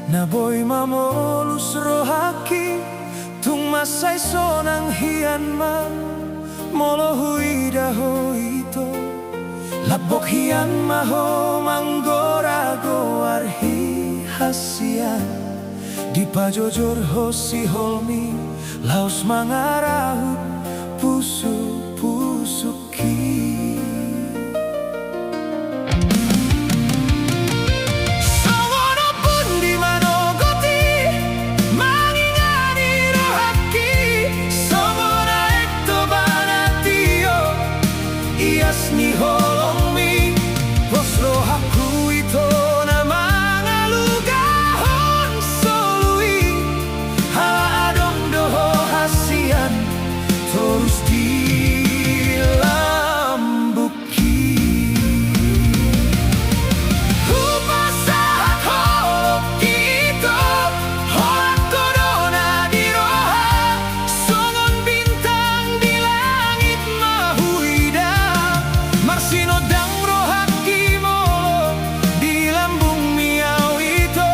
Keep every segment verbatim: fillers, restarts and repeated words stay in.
Na boi mamolus rohangki, tung mansai sonang hian ma, molo huida ho ito. Lambok hian ma ho manggora goarhi hasian, dipajojor ho siholmi, laos mangarahut pusuk-pusuk. Songon ombun di manogot i, mangingani rohangki, songon aek toba na tio, ias ni holongmi. Pos rohangku ito na mangalugahon solu i, ala adong do ho hasian torus di lambungki. Hupasahat holongki ito, holan ho do na di roha, songon bintang di langit ma huida. Marsinondang rohangki molo di lambungmi au ito,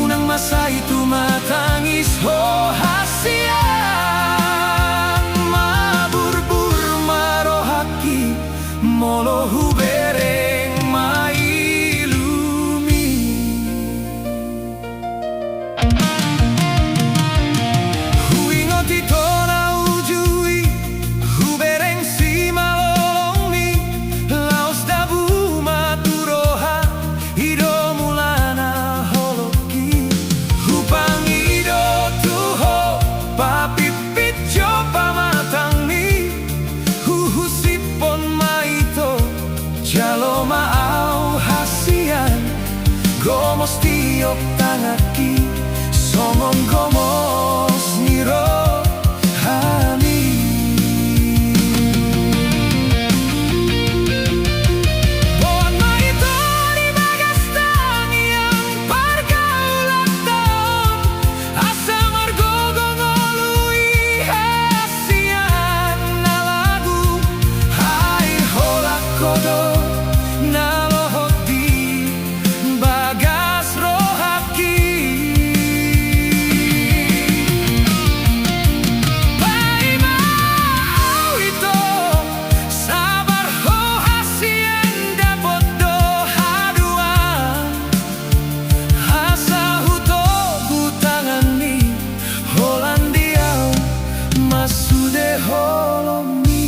unang mansai tumatangis ho hasian. Maburbur ma rohangki molo hubereng mailumi. Huingot ito na uju i, hubereng simalolongmi, laos dabu ma tu roha i do mulana holongki. Hupangido tu ho papimpit jo pamatangmi, huhusiphon ma ito, jalo ma au hasian, gomos tiop tanganki, songon gomos ni rohami. Boan ma ito di bagas tangiang pargaulanta on, asa margogo ngolu i hasian na lagu, ai holan ho do na lohot di bagas rohangki. Paima au ito, sabar ho hasian dapot do haduan. Asa hutogu tanganmi, holan di au ma sude holongmi.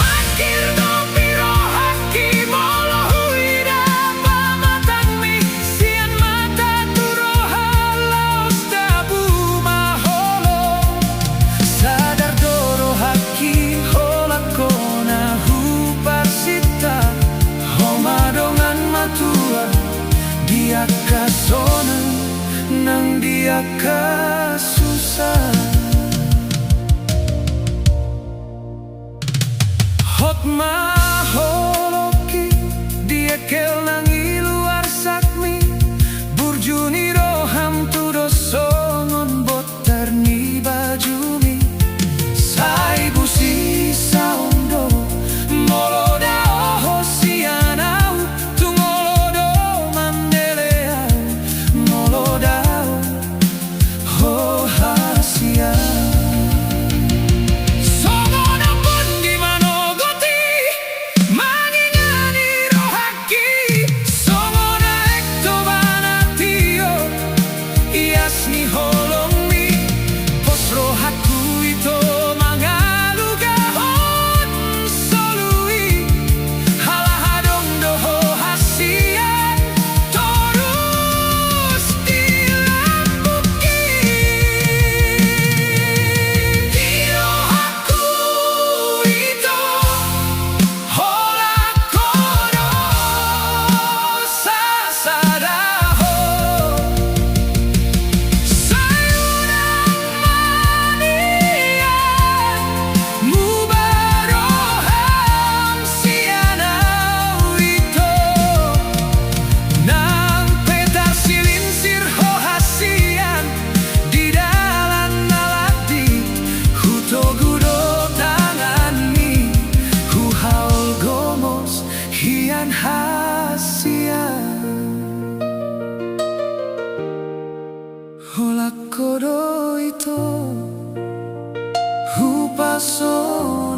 Mangkirdopi rohangki molo huida pamatangmi, sian mata tu roha laos dabu ma holong. Sadar do rohangki holan ho na huparsinta, ho ma dongan matua di angka sonang nang di angka susa. Hot ma holongki di engkel nang ilu arsakmi, burju ni roham tudos songon bontar ni bajumi. Sai busi saung do molo dao ho sian au, tung olo do mandele au molo dao ho hasian. Togu do tanganmi, huhaol gomos hian hasian. Holan ho do ito, hupaso